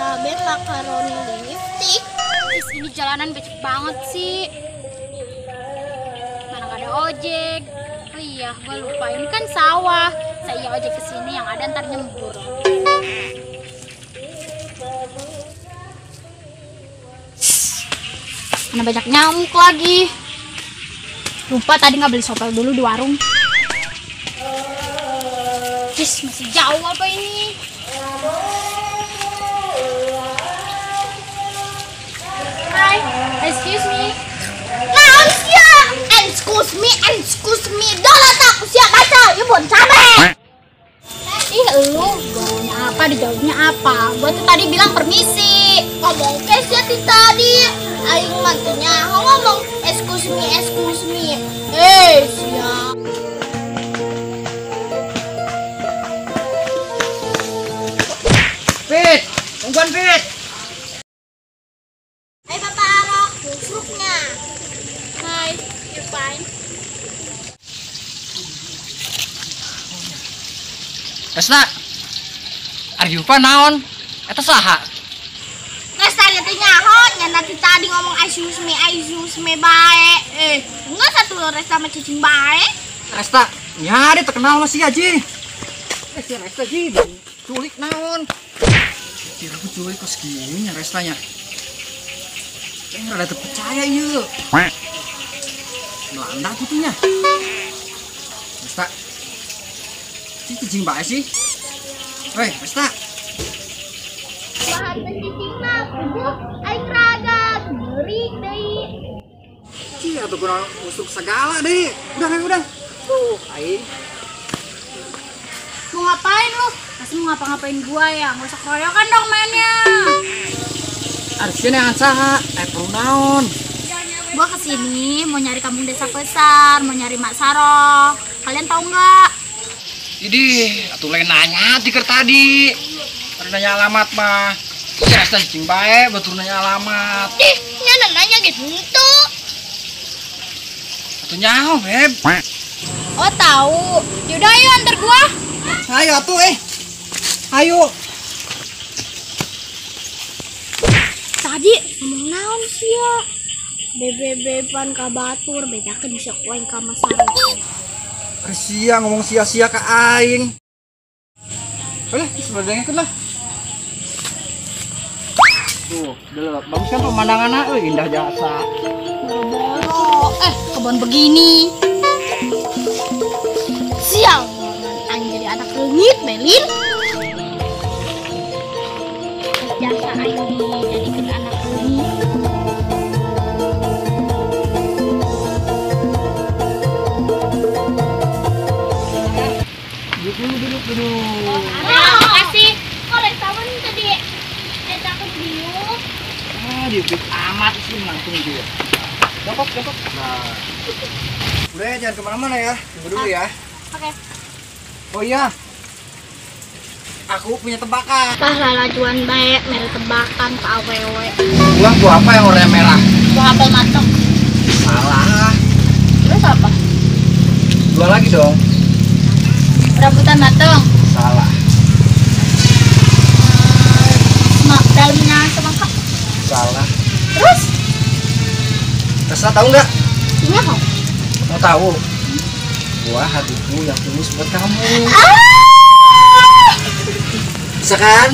Cabe makaroni lipstick. Ini jalanan becek banget sih. Mana gak ada ojek. Oh iya, gua lupa ini kan sawah. Saya ojek kesini yang ada ntar nyembur. Mana banyak nyamuk lagi. Lupa tadi nggak beli sopel dulu di warung. Jis, masih jauh apa ini? Hai, excuse me. Naon sia? Excuse me. Dola tak sia baca, ibu cabe. Ih, lu maunya apa dijawabnya apa? Gua tuh tadi bilang permisi. Ngomong ke sia tadi. Aing mah teu nyaho ngomong excuse me. Eh, sia. Pit, tungguan Pit. Hai Bapak Arok, busuknya. Hai, you fine? Resta, ari lupa naon? Eta saha? Resta teh nyaho, nya nanti tadi ngomong excuse me bae. Eh, enggak satu Resta mah cicing bae. Resta, nya dia terkenal masih aja. Eh, si Resta ji, culik naon? Kira aku culik kok segini nya Restanya. Kayaknya rada terpercaya ieu. Melanda gitu nya. Resta, cicing bae sih. Weh, Resta. Bahan cicing mah kudu aing raga ngeri deui. Cih, atuh kurang busuk segala deui. Udah. Tuh, aing. Mau ngapain lu? Pasti mau ngapa-ngapain gua ya? Nggak usah keroyokan dong mainnya. Arsian yang saha, perlu naon? Gua kesini mau nyari kampung desa Besar, mau nyari Mak Saroh. Kalian tahu nggak? Idih, atuh lain nanya tiker tadi. Baru nanya alamat mah. Si Resta cicing bae, batur nanya alamat. Ih, nya nanya gitu. Atuh nyaho, Beb. Oh, tahu. Yaudah ayo antar gua. Ayo atuh Ayo. Tadi ngomong naon sih ya? Bebe-beban ka batur, bedakeun sia ku aing ka Mas Saroh. Sia ngomong sia-sia ke aing. Udah, sebenarnya ikut lah. Tuh, udah bagus kan pemandangannya, indah jasa. Boro-boro, kebun begini. Sial, aing jadi anak leungit, Melin. Jasa aing dijadikan anak leungit. Duduk. Oh, makasih. Kok dari taman tadi takut diuk. Ah, diuk amat sih langsung dia. Jongkok. Nah. Udah jangan kemana-mana ya. Tunggu dulu ya. Oke. Oh iya. Aku punya tebakan. Tah lalajuan bae mere tebakan ka awewe. Buah apa yang warnanya merah? Buah apel mateng. Salah. Terus apa? Dua lagi dong. Rambutan mateng. Salah. Daunnya semangka. Salah. Terus? Resta tahu nggak? Iya kok. Mau tahu? Buah hatiku yang tulus buat kamu. Ah! Bisa kan?